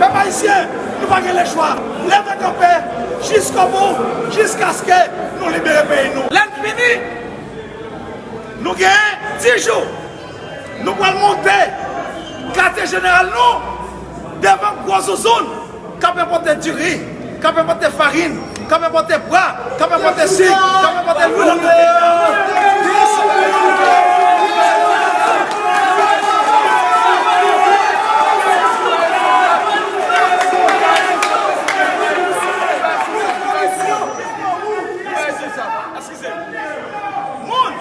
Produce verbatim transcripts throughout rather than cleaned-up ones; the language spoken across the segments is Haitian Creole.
Pèp ayisyen, nou pa gen lechwa. Leve kanpe jiskobou, jiskaske nou libere peyi nou. Lè n fini, nou gen dis jou. Nou pral monte katye jeneral nou devan gwo zouzoun k ap enpòte diri, k ap enpòte farin, k ap enpòte bwa, k ap enpòte sik, k ap enpòte lwil anndan peyi a. Eskize m. Moun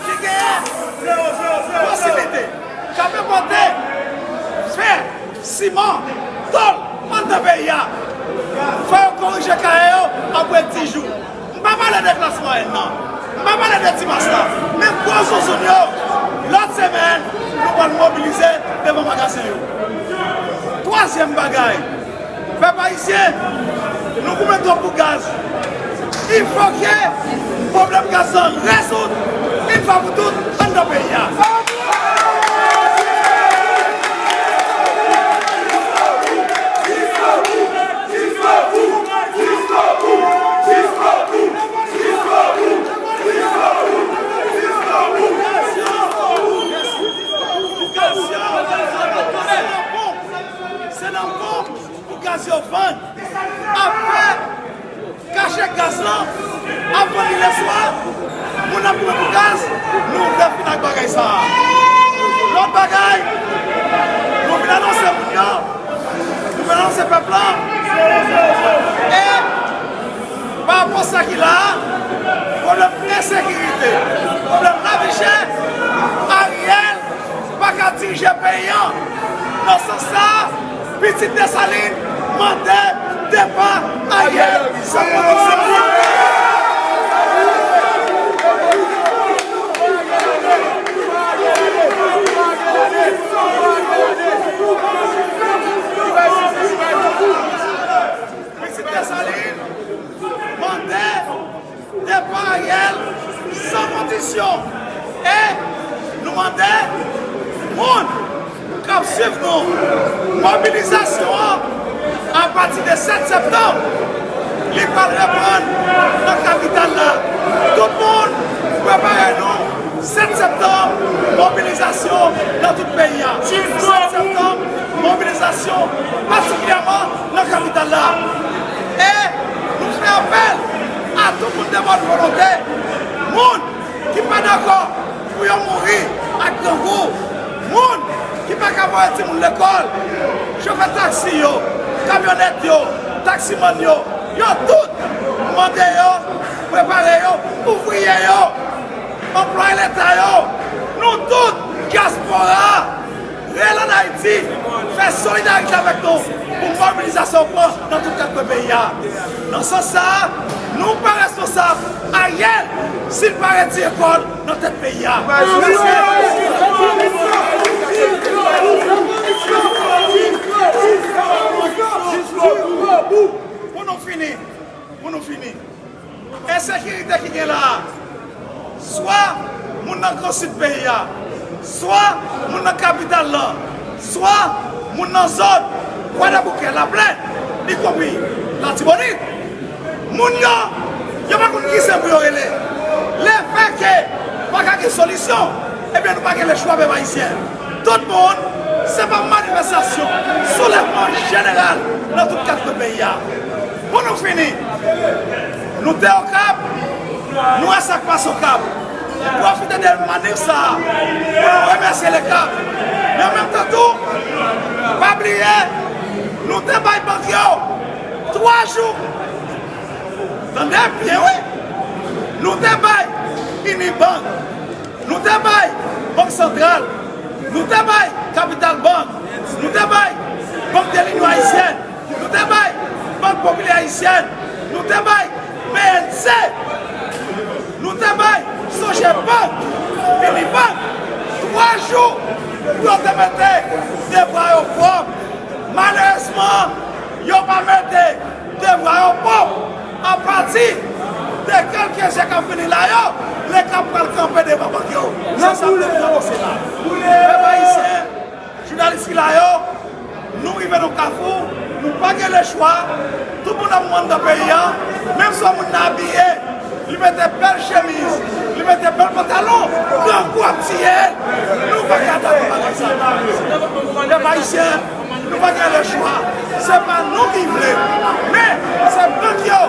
ki genyen posiblite k ap enpòte fè, siman, tòl anndan peyi a, fò yo korije kaye yo apre dis jou. M pa pale de klas mwayèn nan, m pa pale de ti mas la, men gwo zouzoun yo, lòt semèn, nou pral mobilize devan magazen yo. Twazyèm bagay, pèp ayisyen, nou goumen twòp pou gaz. Il faut que pwoblèm gaz lan rezoud, yon fwa pou tout, anndan peyi a. Se nan ponp pou gaz yo vann. Apre kache gaz lan, ap vann li leswa, moun ap goumen pou gaz, nou vle fin ak bagay sa a. Lòt bagay, nou vin anonse moun yo, nou vin anonse pèp la, e pa rapò sa ki la a, pwoblèm ensekirite, pwoblèm lavi chè, Ariel pa ka dirije peyi an. Nan sans sa a, pitit Desalin mande depa Ariel san kondisyon. Pitit Desalin mande depa Ariel san kondisyon. E nou mande moun k ap swiv nou, mobilizasyon an, apati de sèt septanm, li pral reprann nan kapital la. Tout moun, prepare nou, sèt septanm, mobilizasyon nan tout peyi a. Sèt septanm, mobilizasyon patikilyèman nan kapital la. E nou fè apèl a tout moun de bòn volonte, moun ki pa dakò pou yo mouri ak grangou, moun ki pa ka voye timoun lekòl, chofè taksi yo, kamyonèt yo, taksimann yo, yo tout, mande yo, prepare yo, ouvriye yo, anplwaye leta yo, nou tout, dyaspora a, rele ann Ayiti, fè solidarite avèk nou pou mobilizasyon pran nan tout kat kwen peyi a. Nan sans sa a, nou pa responsab Ariel si l pa retire kòd nan tèt peyi a. Pou nou fini, pou nou fini. Ensekirite ki gen la a, swa moun nan Gran Sid peyi a, swa moun nan kapital lan, swa moun nan zòn Kwadèboukè, Laplèn, ikonpri Latibonit, moun yo, yo pa konn ki sen pou yo rele. Lefètke pa ka gen solisyon, ebyen, nou pa gen lechwa, pèp ayisyen. Tout moun, se pa manifestasyon, soulèvman jeneral nan tout kat kwen peyi a. Pou nou fini, nou te Okap, nou wè sa k pase Okap. Pwofite de manif sa a pou nou remèsye Lekap. Men an menm tan tou, pa bliye, nou te bay bank yo twa jou. Tande byen, wi. Nou te bay Unibank. Nou te bay Bank Santral, nou te bay Kapital Bank, nou te bay Bank de Linyon Ayisyèn, nou te bay Bank Popilè Ayisyèn, nou te bay B N C, nou te bay Sogebank, Unibank, twa jou pou yo te mete devwa yo pwòp. Malerezman, yo pa mete devwa yo pwòp. Apati de kèlke zè k ap vini la yo, Lekap pral kanpe devan bank yo. Se sa m te vin anonse la. Pèp ayisyen, jounalis ki la yo, Nou rive nan kafou, nou pa gen lechwa, tout moun ap mouri anndan peyi a, menm si yon moun nan abiye, li mete bèl chemiz, li mete bèl pantalon, grangou ap tiye l, nou pa ka dakò bagay sa. Pèp ayisyen, nou pa gen lechwa, se pa nou ki vle, men se bank yo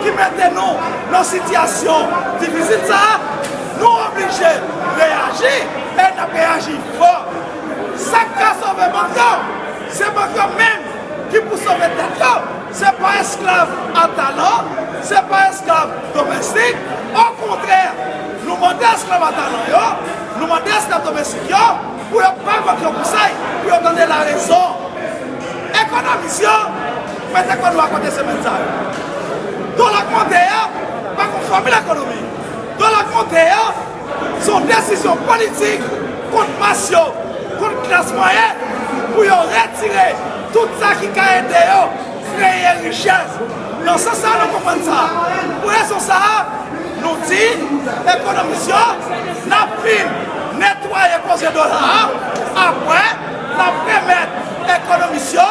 ki mete nou nan sitiyasyon difisil sa a, nou oblije reyaji e n ap reyaji fò. Sa k ka sove bank yo, se bank yo menm ki pou sove tèt yo. Se pa esklav a talan, se pa esklav domestik. Okontrè, nou mande esklav a talan yo, nou mande esklav domestik yo pou yo bay bank yo konsèy, pou yo tande larezon. Ekonomis yo, mete kò nou a kote semèn sa yo. Dola k monte a, pa konn fòmil ekonomi. Dola k monte a, se yon desizyon politik kont mas yo, kont klas mwayèn, pou yo retire tout sa ki ka ede yo kreye richès. Nan sans sa a, nou konprann sa. Pou rezon sa a, nou di ekonomis yo, n ap fin netwaye koze dola a, apre, n ap remèt ekonomis yo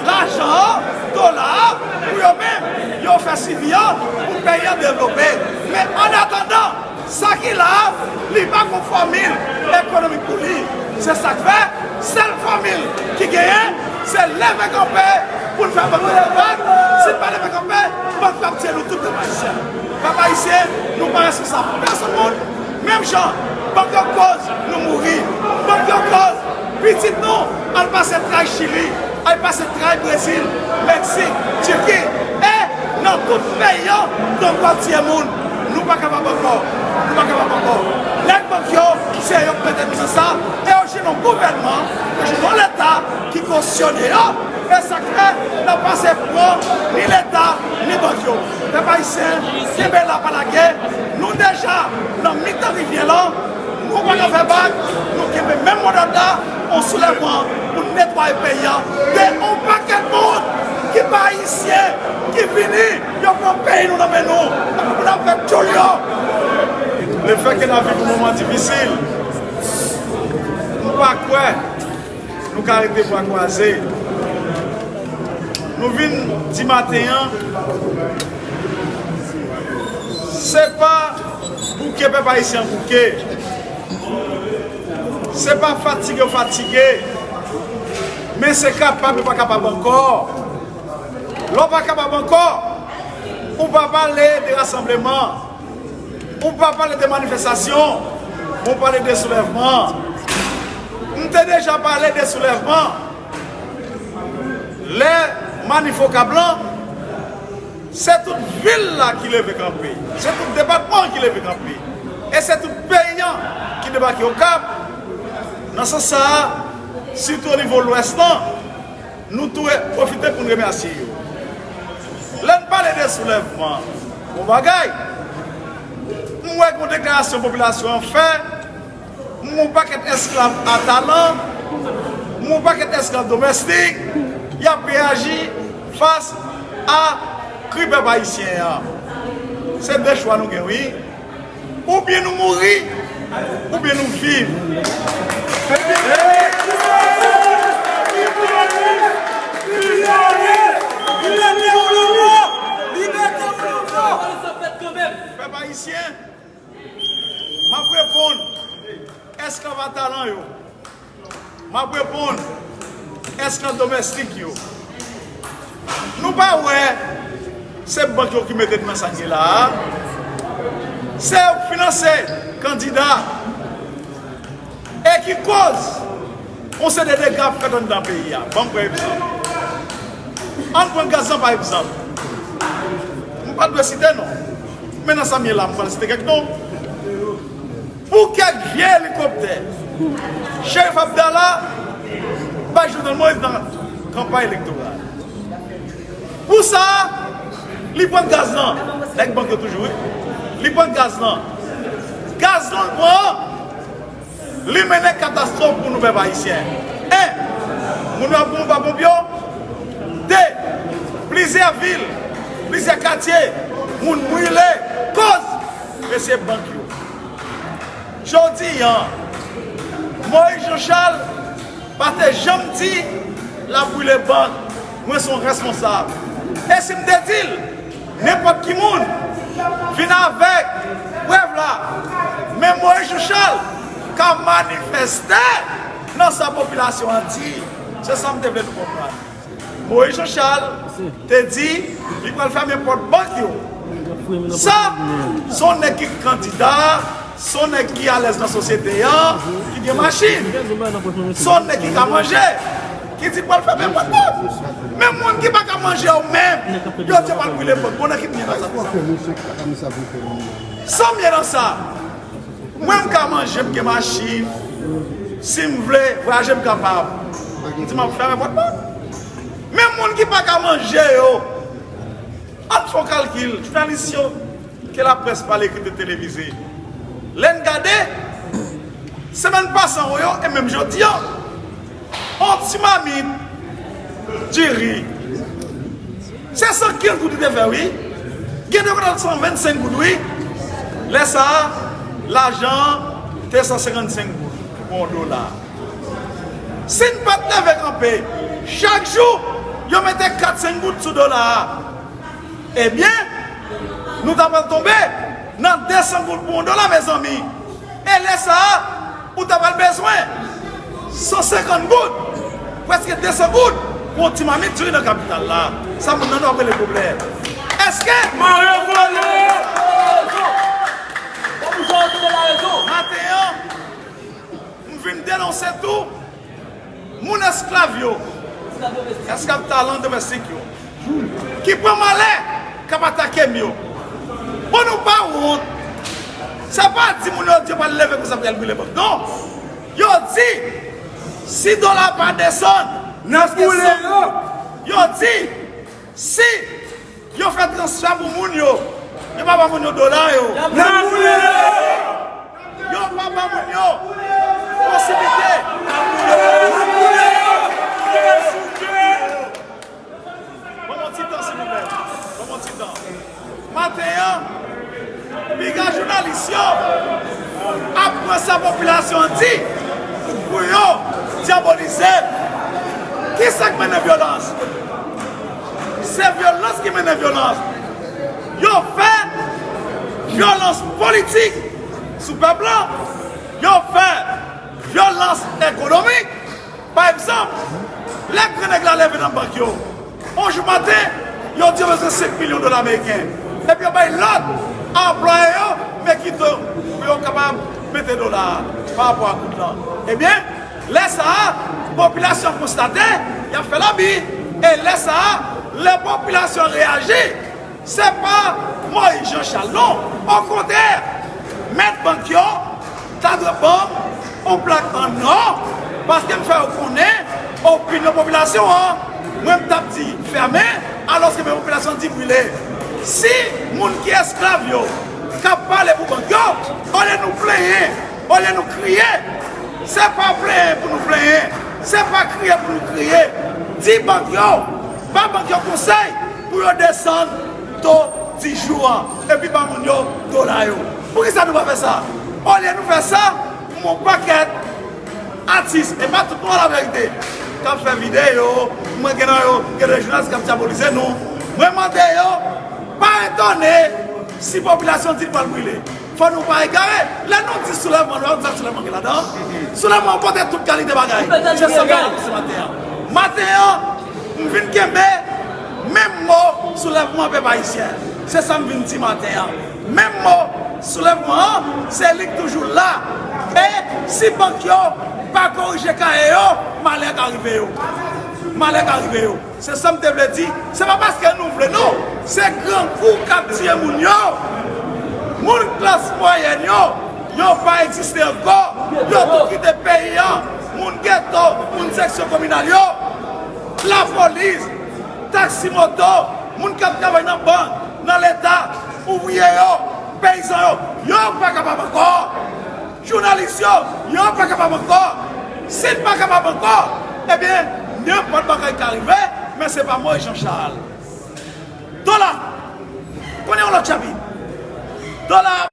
lajan an, dola a, pou yo menm, yo fè swivi an, pou peyi an devlope. Men annatandan, sa ki la a, li pa gon fòmil ekonomik pou li. Se sa k fè, sèl fòmil ki genyen, se leve kanpe pou n fè bank yo debat. Si n pa leve kanpe, bank yo ap tiye nou tout, pèp ayisyen. Pèp ayisyen, nou pa responsab pèsonn moun. Menm jan bank yo koz nou mouri, bank yo koz pitit nou al pase tray Chili, al pase tray Brezil, Meksik, Tiki, e nan tout peyi an, gang yo ap tiye moun. Nou pa kapab ankò. Nou pa kapab ankò. Nèg bank yo, se yo k mete nou nan sa, e yo jwenn yon gouvènman, yo jwenn yon leta ki kosyonnen yo. E sa k fè n ap pase pran ni leta, ni bank yo. Pèp ayisyen, kenbe la, pa lage. Nou deja nan mitan rivyè lan. Nou pa ka fè bak, nou kenbe menm modòd la, yon soulèvman pou netwaye peyi a de yon pakèt moun ki pa ayisyen, ki vini, yo pran peyi nou nan men nou, epi pou n ap fè tchoul yo. Lefètke n ap viv yon moman difisil, m pa kwè nou ka rete bra kwaze. Nou vin di maten an, se pa bouke pèp ayisyen an bouke. Se pa fatige yo fatige. Men se kapab yo pa kapab ankò. Lè w pa kapab ankò, ou pa pale de rasanbleman. Ou pa pale de manifestasyon, ou pale de soulèvman. M te deja pale de soulèvman. Lè manif Okap lan, se tout vil la ki leve kanpe. Se tout depatman an ki leve kanpe. E se tout peyi an ki debake Okap. Nan sans sa a, sitou o nivo Lwès lan, nou tou re-, pwofite pou n remèsye yo. Lè n pale de soulèvman, bon bagay. M wè gon deklarasyon popilasyon an fè, m wè yon pakèt esklav a talan, m wè yon pakèt esklav domestik, y ap reyaji fas a kri pèp ayisyen an. Se de chwa nou gen, wi. Oubyen nou mouri, oubyen nou viv. Pèp ayisyen, m ap reponn esklav a talan yo. M ap reponn esklav domestik yo. Nou pa wè se bank yo ki mete n nan sa n ye la a? Se yo k finanse kandida. E ki koz yon seri de dega ap fèt anndan peyi a. Ban m pran egzanp. Ann pran gaz lan pa egzanp. M pa t dwe site non. Men nan sa m ye la, m pral site kèk non. Pou kèk vye elikoptè, Cherif Abdallah bay Jovenel Moïse nan kanpay elektoral. Pou sa, li pran gaz lan. Nèg bank yo toujou, wi. Li pran gaz lan. Gaz lan l pran an, li mennen katastwòf pou nou pèp ayisyen. En, moun yo ap mouri pa ponp yo. De, plizyè vil, plizyè katye, moun brile. Koz? Mesye bank yo. Jodi a, Moïse Jean Charles pa te janm di L ap brile bank, mwen se yon responsab. E si m te di l, nenpòt ki moun, vin avèk prèv la, men Moïse Jean Charles ka manifeste nan sa popilasyon an di. Se sa m te vle nou konprann. Moïse Jean Charles te di li pral fèmen pòt bank yo. Sa, se yon nèg ki kandida, se yon nèg ki alèz nan sosyete an, ki gen machin. Se yon nèg ki ka manje, ki di pral fèmen pòt bank. Men moun ki pa ka manje yo menm, yo di yo pral brile bank. Bon, nan ki m ye nan sa? Sa m ye nan sa? Mwen, m ka manje, m gen machin. Si m vle vwayaje, m kapab. M di m ap fèmen pòt bank. Men moun ki pa ka manje yo, ann fè yon kalkil, jounalis yo, ke laprès pale, ekri, televize. Lè n gade, semèn pase an yo, e menm jodi an, yon ti mamit diri, se san kenz goud li te fè, wi. Gen de kote san vennsenk goud, wi. Lè sa a, lajan an te san senkannsenk goud pou yon dola. Si n pa t leve kanpe, chak jou, yo mete kat senk goud sou dola a. Ebyen, nou ta pral tonbe nan de san goud pou yon dola, mezanmi. E lè sa a, ou ta pral bezwen san senkant goud, prèske de san goud, pou yon ti mamit diri nan kapital la. Sa moun nan nou ap rele pwoblèm. Èske mare vòlè! Maten an, m vin denonse tou moun esklav yo, esklav talan domestik yo, ki pran malè, k ap atake m yo. Bon, nou pa wont. Se pa di moun yo di yo pral leve konsa pou y al brile bank. Non. Yo di, si dola pa desann, n ap boule yo. Yo di, si yo fè transfè pou moun yo, yo pa ba moun yo dola yo. N ap boule yo. Yo pa ba moun yo posiblite. N ap boule yo. N ap boule yo. Ban m yon ti tan, silvouplè. Ban m yon ti tan. Maten an, piga jounalis yo ap pran sa popilasyon an di pou yo dyabolize l. Kisa k mennen vyolans? Se vyolans ki mennen vyolans. Yo fè vyolans politik sou pèp la. Yo fè vyolans ekonomik. Pa egzanp, lè gran nèg la leve nan bank yo, yon jou maten, yo di yo bezwen senk milyon dola ameriken. Epi yo bay lòd a anplwaye yo, men kito pou yo kapab mete dola a pa rapò a goud lan. Ebyen, lè sa a, popilasyon konstate, y ap fè labi. E lè sa a, lè popilasyon reyaji, se pa Moïse Jean Charles, non. Okontrè, mèt bank yo ta dwe ban m yon plak an nò, paske m fè yo konnen opinyon popilasyon an. Mwen, m t ap di fèmen, alòske men popilasyon di brile. Si moun ki esklav yo k ap pale pou bank yo, olye nou plenyen, olye nou kriye, se pa plenyen pou nou plenyen, se pa kriye pou nou kriye. Di bank yo, ba bank yo konsèy pou yo desann to dis jou an, epi ba moun yo dola yo. Poukisa nou pa fè sa? Olye nou fè sa, yon pakèt atis, e pa tout nou an, laverite, k ap fè videyo, mwen gen nan yo, gen de jounalis k ap dyabolize nou. Mwen mande yo, pa etone si popilasyon di l pral brile. Fò nou pa egare. Lè nou di soulèvman, nou pa konn sa soulèvman gen ladan. Soulèvman pote tout kalite bagay. Se sa m ka di maten an. Maten an, m vin kenbe menm mo soulèvman pèp ayisyen. Se sa m vin di maten an. Menm mo soulèvman an, se li k toujou la. E si bank yo pa korije kaye yo, malè ka rive yo. Malè ka rive yo. Se sa m te vle di. Se pa paske nou vle, non. Se grangou k ap tiye moun yo. Moun klas mwayèn yo, yo pa egziste ankò. Yo tout kite peyi an. Moun geto, moun seksyon kominal yo, lapolis, taksi moto, moun k ap travay nan bank, nan leta, ouvriye yo, peyizan yo, yo pa kapab ankò. Jounalis yo, yo pa kapab ankò. Si n pa kapab ankò, ebyen, nenpòt bagay ka rive, men se pa Moïse Jean Charles. Dola, konnen yon lòt chapit. Dola.